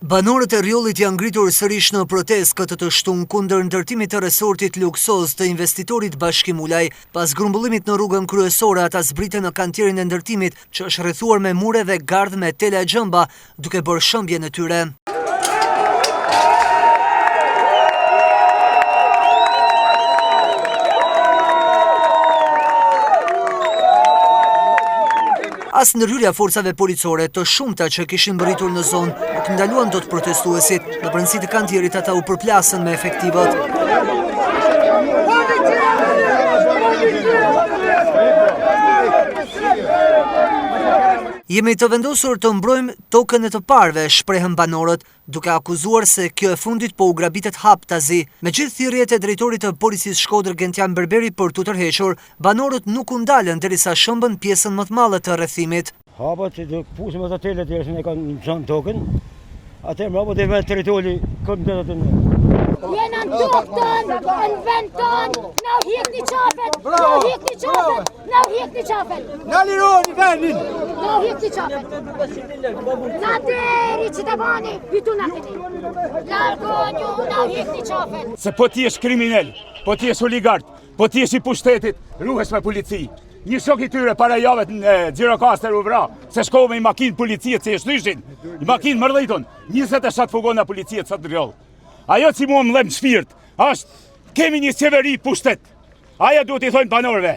Banorët e Rrjollit janë ngritur sërish në protestë këtë të shtunë kundër ndërtimit të resortit luksoz të investitorit Bashkim Ulaj. Pas grumbullimit në rrugën kryesore, ata zbritën në kantierin e ndërtimit, që është rrethuar me mure dhe gardh me tela e gjemba, duke bërë shembjen e tyre. As ndërhyrja e forcave policore të shumta që kishin mbërritur në zonë nuk ndaluan dot protestuesit. Në brendësi të kantierit ata u përplasën me efektivët. Jemi të vendosur të mbrojmë tokën e të parëve, shprehën banorët, duke akuzuar se kjo e fundit po u grabitet haptazi. Me gjithë thirrjet e drejtorit të Policisë Shkodër Gentian Berberi për t'u tërhequr, banorët nuk u ndalën derisa shëmbën pjesën më të madhe të rrethimit. Hapat që do këpusim ato telet që e kanë zënë tokën, atë mbrapa do vetë territori këmbë të të në. Jena në tokë tonë, në vend tonë, na u hjekni qafet, na u hjekni qafet, na u hjekni qafet. Na lironi vendin! Na u hjekni qafet. Na deri që të bani, bitu na keni. Largoni, na u hjekni qafet. Se po ti jesh kriminel, po ti jesh oligark, po ti jesh i pushtetit, ruhesh me polici. Një shok i tyre para javet në Gjirokastër u vra, se shkoi me një makinë policie që e shtyshin, një makinë mërdhitun, 27 fugona policie sot në Rrjoll. Ajo që mua më dhem shpirt, është kemi një qeveri pushtet. Ajo duhet i thojnë banorëve,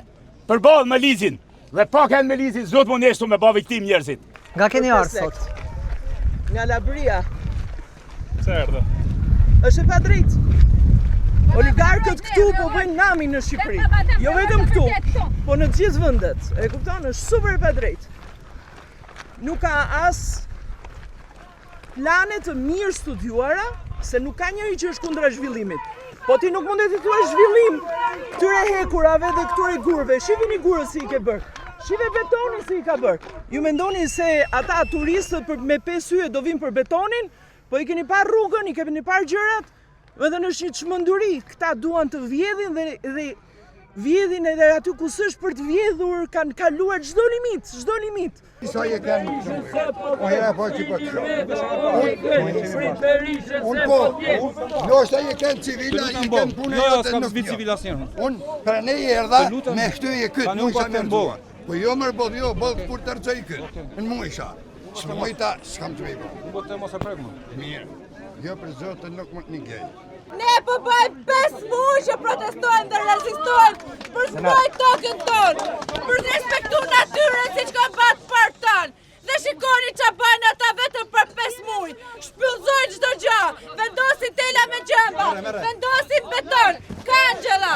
përballë me ligjin, dhe pa kënë me ligjin, s'duhet më neshtu me ba viktimë njerëzit. Nga keni ardhë sot? Nga Labëria. Pse erdhe? Është e padrejtë. Oligarkët këtu po bëjnë namin në Shqipëri. Jo vetëm këtu, po në të gjithë vendet. E kupton, është super e padrejtë. Nuk ka as plane të mirë studiuara, se nuk ka njeri që është kundra zhvillimit. Po ti nuk mund të thuash zhvillim këtyre hekurave dhe këtyre gurëve. Shifini gurët si i ke bërë. Shife betonin si i ka bërë. Ju mendoni se ata turistët për, me 5 yje do vinë për betonin, po i keni parë rrugën, i keni parë gjërat, Domethënë është një çmenduri, këta duan të vjedhin dhe, dhe vjedhin edhe aty ku s'është për të vjedhur, kanë kaluar çdo limit, çdo limit. Isa je kanë, po hera po që po të Unë po, ndoshta je kanë civila, je kanë punë jo, jo, nuk civil asnjëherë. Unë pra ne erdha me shty e këtë, mu isha me rëzua. Po jo mërë boll, jo, boll kur të rëzoj këtë, në mu isha. S'mujta, s'kam të me i bo. Unë po të mos e prek më. Mirë. Jo për Zotin nuk mund një gej. Ne po bëjmë 5 muaj që protestojmë dhe rezistojmë për të mbrojt tokën tonë, për të respektu natyrën siç kanë bërë të parët tanë. Dhe shikoni ça bëjnë ata vetëm për 5 muaj. Shpyllëzojnë çdo gjë, vendosin tela me gjemba, vendosin beton, kangjella.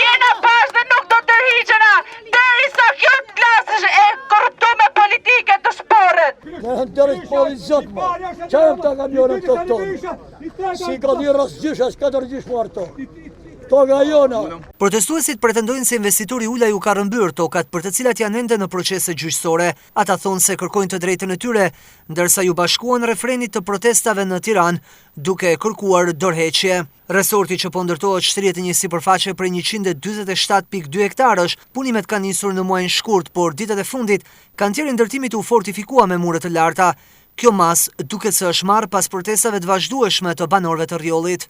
Jena bashkë dhe nuk do të tërhiqena derisa kjo klasë e korruptume politike të shporret. Në hëndërës po i zot ma, që janë këta kamionët të tonë? Si ka një rast gjysh, as katër gjysh marrë to. Toka jona. Protestuesit pretendojnë se investitori Ulaj u ka rrëmbyer tokat për të cilat janë ende në procese gjyqësore. Ata thonë se kërkojnë të drejtën e tyre, ndërsa iu bashkuan refrenit të protestave në Tiranë, duke kërkuar dorëheqje. Resorti që po ndërtohet shtrihet në një sipërfaqe prej 147.2 hektarësh. Punimet kanë nisur në muajin shkurt, por ditët e fundit Kantieri i ndërtimit u fortifikua me mure të larta. Kjo masë duket se është marrë pas protestave të vazhdueshme të banorëve të Rrjollit.